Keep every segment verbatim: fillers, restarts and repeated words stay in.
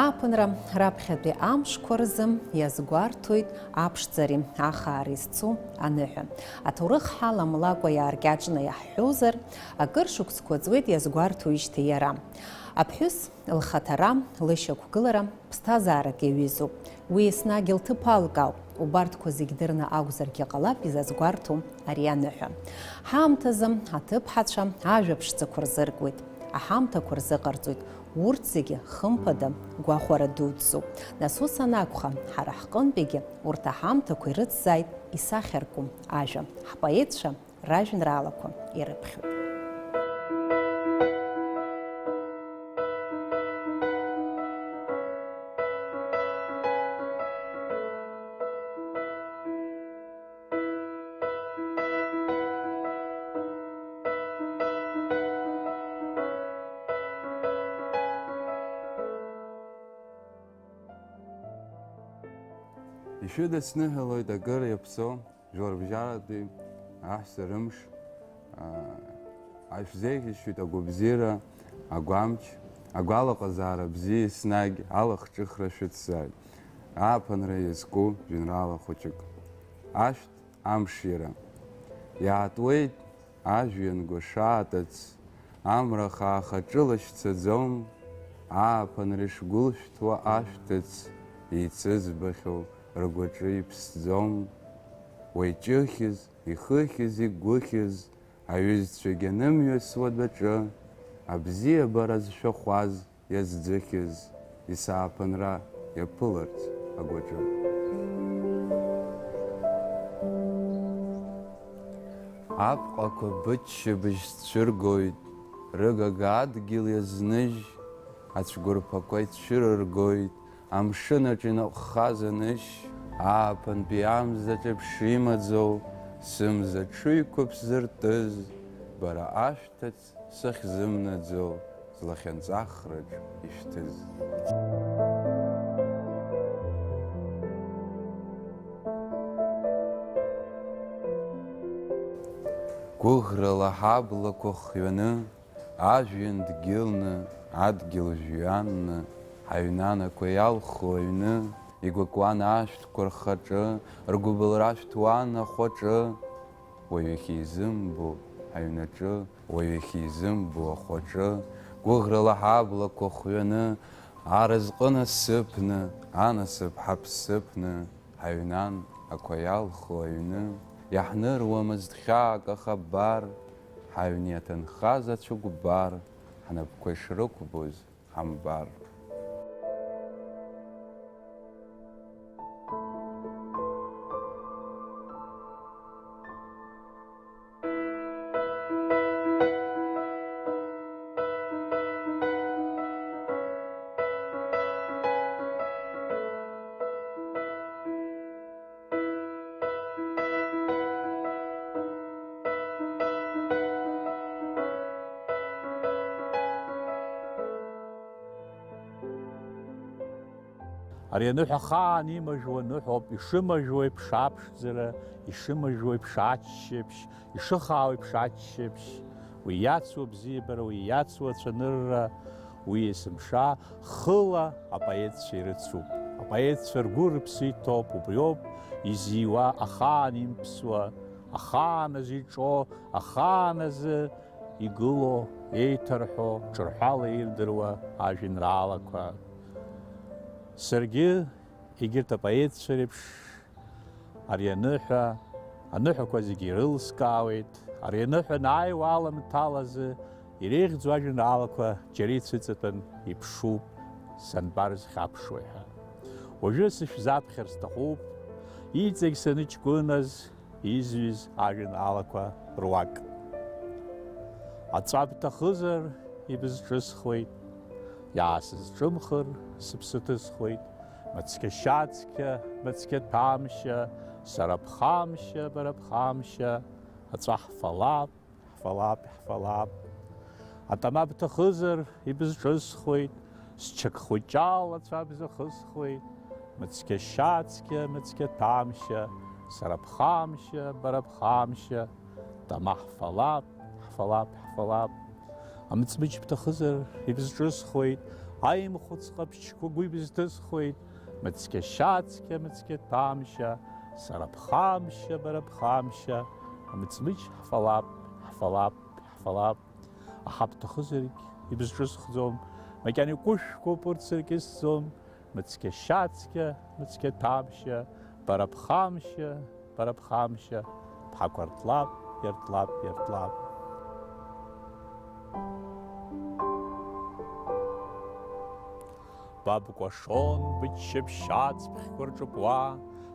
Ааԥынра раԥхьатәи амшқәа рзы иазгәарҭоит аԥшӡареи ахаареи зцу аныҳәа. Аҭоурых ҳаламлакәа иааркьаҿны иаҳҳәозар, акыр шықәсқәа ҵуеит иазгәарҭоижьҭеи иара. Аԥҳәыс лхаҭара, лышьақәгылара ԥсҭазаарак иаҩызоуп. Уи еснагь лҭыԥ алкаауп. Убарҭқәа зегь дырны акәзаргьы ҟалап изазгәарҭо ари аныҳәа. Ҳаамҭазы аҭыԥҳацәа ажәа ԥшӡақәа рзыркуеит, аҳамҭақәа рзыҟарҵоит, урҭ зегьы, хымԥада, гәахәара дуӡӡоуп. Нас ус анакәха, ҳара ҳҟынтәигьы урҭ аҳамҭақәа ирыцзааит исахьарку ажәа, ҳпоетцәа ражәеинраалақәа ирыԥхьоит. Ишәыдысныҳәалоит акыр иаԥсоу жәларбжьаратәи аҳәса рымш, аа, ашәзеиӷьасшьоит агәабзиара, агәамч, агәалаҟазаара бзиа, еснагь алахҿыхра шәыцзааит. Ааԥынра иазку жәеинраала хәыҷык. Ашәҭ амш иара. Иаатуеит ажәҩан гәашаа ҭыҵ, амра хаа хаҿыла шьцаӡом, ааԥынра ишгәылшәҭуа ашәҭыц, еицызбахьоу ргәаҿы иԥсӡом. Уа иҷыхьыз, ихыхьыз, игәыхьыз, аҩызцәагь анымҩасуа адәаҿы, абзиабара зшәахәаз, иазӡыхьыз, исааԥынра иаԥыларц агәаҿы. Апҟақәа быччабжь цәыргоит, рыгага адгьыл иазныжь, ацәқәырԥақәа ицәырыргоит, амшын аҿы иныҟәхаз анышь, ааԥынтәи амзаҿ еиԥш имаӡоу, сымза ҽыҩқәа бзыртыз, бара ашәҭыц сахьзымнаӡо, злахьынҵахраҿ ишәҭыз. Гәыӷрала ҳаблақәа хҩаны, ажәҩан дгьылны, адгьыл жәҩанны, ҳаҩнанақәа иалху аҩны, игәыкуан ашәҭқәа рхаҿы, ргәыбылра ашәҭуан ахәаҿы. Уаҩ иахьизымбо аҩнаҿы, уаҩ иахьизымбо ахәаҿы, гәыӷрала ҳаблақәа хҩаны, аразҟы насыԥны, анасыԥ ҳаԥсыԥны, ҳаҩнан ақәа иалху аҩны, иаҳныруамызт хьаак ахабар, ҳаҩны иаҭынхаз ацәыкәбар, ҳнапқәа ишрықәбоз ҳамбар. Ари аныҳәа ахаан имажәуа ныҳәоуп, ишымажәуа еиԥш аԥшӡара, ишымажәуа еиԥш аччаԥшь, ишыхаау еиԥш аччаԥшь, уи иацу абзиабара, уи иацу ацәанырра, уи есымша хыла апоетцәа ирыцуп. Апоетцәа ргәы рыԥсы иҭоуп, убриоуп изиуа, ахаан имԥсуа, ахаан азы иҿо, ахаан азы игылоу, еиҭарҳәо, ҿырҳәала ирдыруа ажәеинраалақәа. Саргьы егьырҭ апоетцәа реиԥш ари аныҳәа, аныҳәақәа зегьы ирылскаауеит. Ари аныҳәа анааиуа аламҭалазы иреиӷьӡоу ажәеинраалақәа џьара ицәыҵатәан иԥшуп, санбарзхьаԥшуеи ҳәа. Уажәы сышәзаԥхьар сҭахуп, иҵегь саныҷкәыназ изҩыз ажәеинраалақәа руак. Аҵәа бҭахызар, ибызҿысхуеит, иаасызҿымхыр, сыԥсы ҭысхуеит, мыцқьа шьацқьа, мыцқьа ҭәамшьа, сара ԥхамшьа, бара ԥхамшьа, аҵәа ҳфалап, ҳфалап, ҳфалап. Атама бҭахызар, ибызҿысхуеит, счак хәыҷала ацәа бзахысхуеит, мыцқьа шьацқьа, мыцқьа ҭәамшьа, сара ԥхамшьа, бара ԥхамшьа, тама ҳфалап, ҳфалап, ҳфалап. Амыҵмыџь бҭахызар, ибызҿысхуеит, Аимхәыц ҟаԥшьқәа гәы ибызҭысхуеит, мыцқьа шьацқьа, мыцқьа ҭәамшьа, сара ԥхамшьа, бара ԥхамшьа, амыҵмыџь ҳфалап, ҳфалап, ҳфалап. Аҳа бҭахызаргь ибызҿысхӡом, макьана икәышәқәоуп урҭ сыркьысӡом, мыцқьа шьацқьа, мыцқьа ҭәамшьа, бара ԥхамшьа, бара ԥхамшьа, бҳақәа рҭлап, иарҭлап, иарҭлап. Ба бкәашон, быччаԥшь ацԥхьқәа рҿыпуа,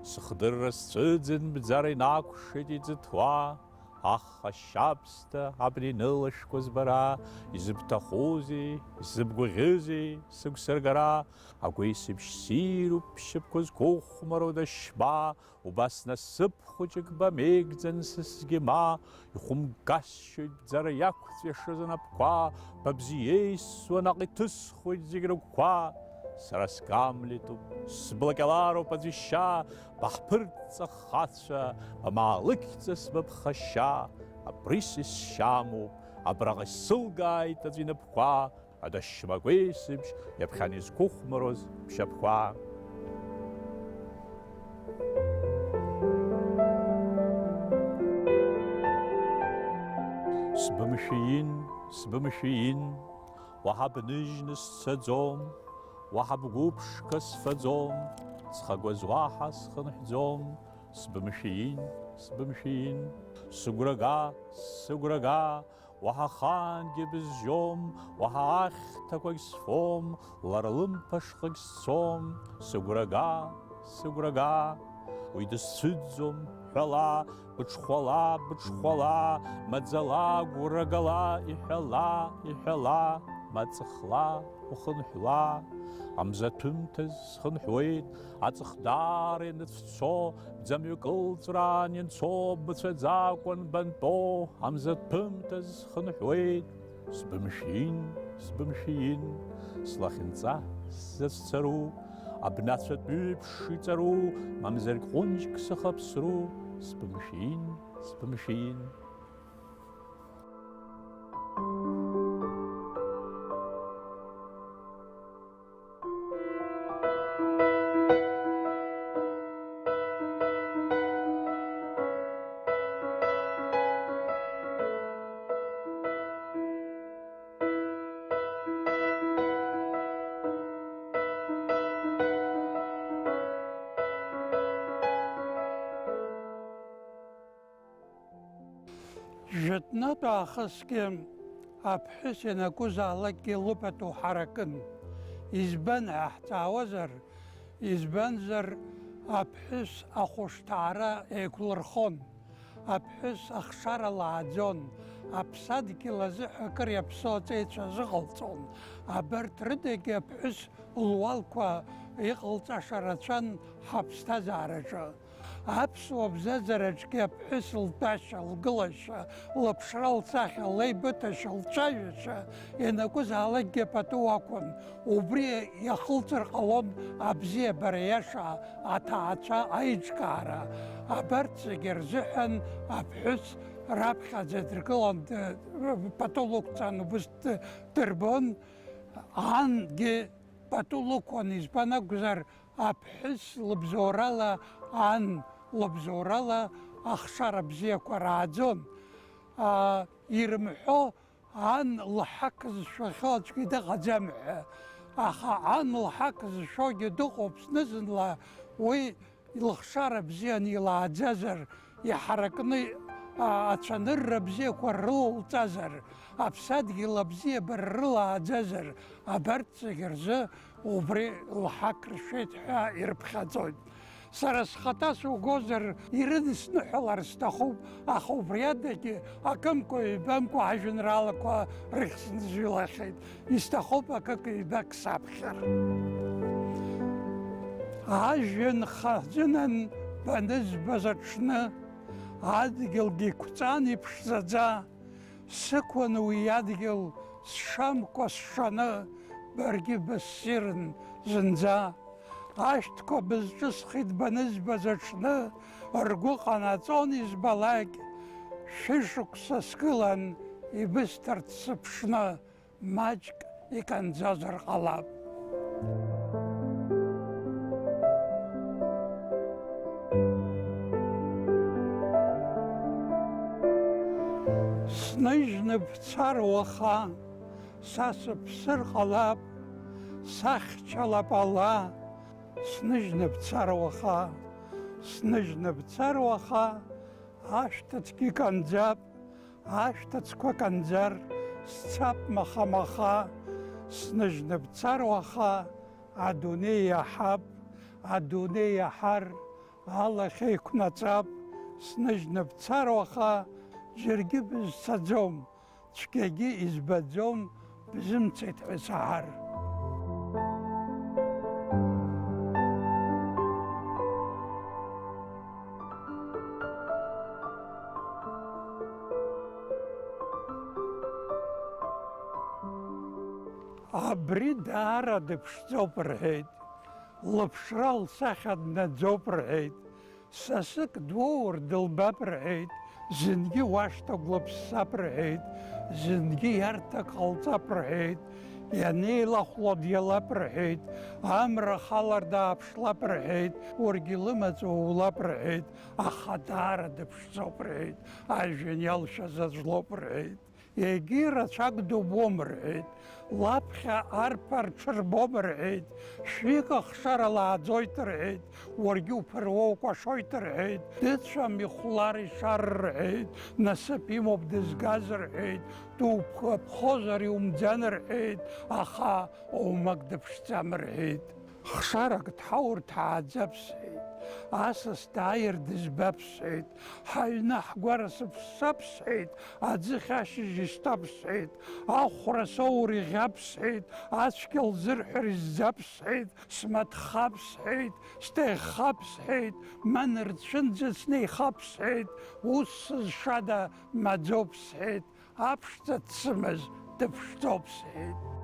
сыхдырра сцәыӡын, бӡара инакәшеит иӡыҭуа. Аха шьабсҭа абна инылашәкуаз бара, изыбҭахузеи, изыбгәаӷьызеи сыгәсыргара? Агәеисыбжь ссируп, бшьапқәа зқәыхәмаруа дашьма, убас насыԥ хәыҷык бамеигӡан сысгьы ма, ихәымгасшьоит бӡара иақәҵәиашаз анапқәа, ба бзиеисуа наҟ иҭысхуеит зегь рыгәқәа. Сара сгамлетуп, сблакьалароуп аӡәы ишьа, баҳԥырҵ ахацәа, бамаалықьҵас быԥхашьа, абри сысшьамуп, абраҟа исылгааит аӡәы инапқәа, адашьмагәеисыбжь иаԥхьан изқәыхәмаруаз бшьапқәа. Сбымшәиин, сбымшәиин, уаҳа бныжьны сцаӡом, уаҳа бгәыԥшқа сфаӡом, ҵхагәаз уаҳа схынҳәӡом, сбымшәиин, сбымшәиин, сыгәрага, сыгәрага, уаҳа ахаангьы бызжьом, уаҳа ахьҭақәагь сфом, лара лымԥашҟагь сцом, сыгәрага, сыгәрага. Уи дысцәыӡӡом, ҳәала, быҽхәала, быҽхәала, маӡала, гәрагала, иҳәала, иҳәала, ма ҵыхла, ухынҳәла. Амзаҭәымҭаз схынҳәуеит, аҵых даара ианыцәцо, бӡамҩа кылҵәраан ианцо, бмыцәаӡакәан бантәо, амзаҭәымҭаз схынҳәуеит. Сбымшәиин, сбымшәиин, слахьынҵа сзацәцару, абнацәатә ҩеиԥш иҵару, мамзаргь ҟәынџьк сыхаԥсру, сбымшәиин, сбымшәиин. Жәытәнатә аахысгьы аԥҳәыс ианакәызаалакгьы лыпату ҳаракын. Избан ҳәа ҳҵаауазар, избанзар аԥҳәыс ахәышҭаара еиқәлырхон, аԥҳәыс ахшара лааӡон, аԥсадгьыл азыҳәа акыр иаԥсоу аҵеицәа азыҟалҵон. Абарҭ рыдагьы аԥҳәыс луалқәа иҟалҵаша рацәан ҳаԥсҭазаараҿы. Аԥсуа бзазараҿгьы аԥҳәыс лтәашьа, лгылашьа, лыԥшра, лцахьа, леибыҭашьа, лцәажәашьа ианакәызаалакгьы пату акәын. Убри иахылҵыр ҟалон абзиабара иаша, аҭаацәа аиҿкаара. Абарҭ зегьы рзыҳәан аԥҳәыс раԥхьаӡа дыргылан, д-, пату лықәҵан, убыс д-, дырбон. Ангьы пату лықәын, избан акәзар, аԥҳәыс лыбзоурала ан лыбзоурала ахшара бзиақәа рааӡон. Аа, ирымҳәо ан лҳақ зшәахьоу аӡәгьы дыҟаӡам ҳәа. Аха ан лҳақ зшәогьы дыҟоуп зны-зынла, уи лыхшара бзиан илааӡазар, иҳаракны, а, ацәанырра бзиақәа рылалҵазар, аԥсадгьыл абзиабара рылааӡазар, абарҭ зегьы рзы убри лҳақ ршәеит ҳәа ирыԥхьаӡоит. Сара схаҭа сугозар, ирыдысныҳәалар сҭахуп, аха убри адагьы акымкәа-ҩбамкәа ажәеинраалақәа рыхьӡ сныҩлахьеит. Исҭахуп акык-ҩбак саԥхьар. Ажәҩан хаӡынан банызбаз аҽны, адгьылгьы иқәҵан иԥшӡаӡа, сықәын уи адгьыл сшамкәа сшаны, баргьы быссирын зынӡа. Ашәҭқәа бызҿысхит банызбаз аҽны, ргәы ҟанаҵон избалак, шәышықәса сгылан ибысҭарц сыԥшны. Маҷк иканӡазар ҟалап. Сныжьны бцар уаха, са сыԥсыр ҟалап, сахьчалап ала, сныжьны бцар уаха, сныжьны бцар уаха, ашәҭыцгьы канӡап, ашәҭыцқәа канӡар, сцап маха-маха, сныжьны бцар уаха, адунеи иаҳап, адунеи иаҳар, алахь еиқәнаҵап, сныжьны бцар уаха, џьаргьы бызцаӡом, цәгьагьы избаӡом, бзымцеит ҳәа саҳар. Абри даара дыԥшӡоуп рҳәеит, лыԥшра лсахьа днаӡоуп рҳәеит, сасык дуоур дылбап рҳәеит, зынгьы уашҭа гәлыԥссап рҳәеит, зынгьы иарҭак ҟалҵап рҳәеит, ианеилахәло диалап рҳәеит, амра ахалар дааԥшлап рҳәеит, уаргьы лымаҵ улап рҳәеит, аха даара дыԥшӡоуп рҳәеит, ажәҩан иалшәаз аӡә лоуп рҳәеит. Егьи рацәак дубом рҳәеит, лаԥхьа арԥар ҽырбом рҳәеит, шәҩык ахшара лааӡоит рҳәеит, уаргьы уԥыруа укәашоит рҳәеит, дыцәам ихәлар ишар рҳәеит, насыԥ имоуп дызгаз рҳәеит, дуԥхозар иумӡан рҳәеит, аха оумак дыԥшӡам рҳәеит. Хшарак дҳаур дҳааӡап сҳәеит, асас дааир дызбап сҳәеит, ҳаҩны ҳгәара сыԥссап сҳәеит, аӡыхь ашьыжь исҭап сҳәеит, ахәра соур иӷьап сҳәеит, ацәгьа лзырҳәар изӡап сҳәеит, смаҭхап сҳәеит, сҭаиххап сҳәеит, ма нырцәынӡа снеихап сҳәеит, ус сызшада маӡоуп сҳәеит, аԥшӡа дсымаз дыԥшӡоуп сҳәеит.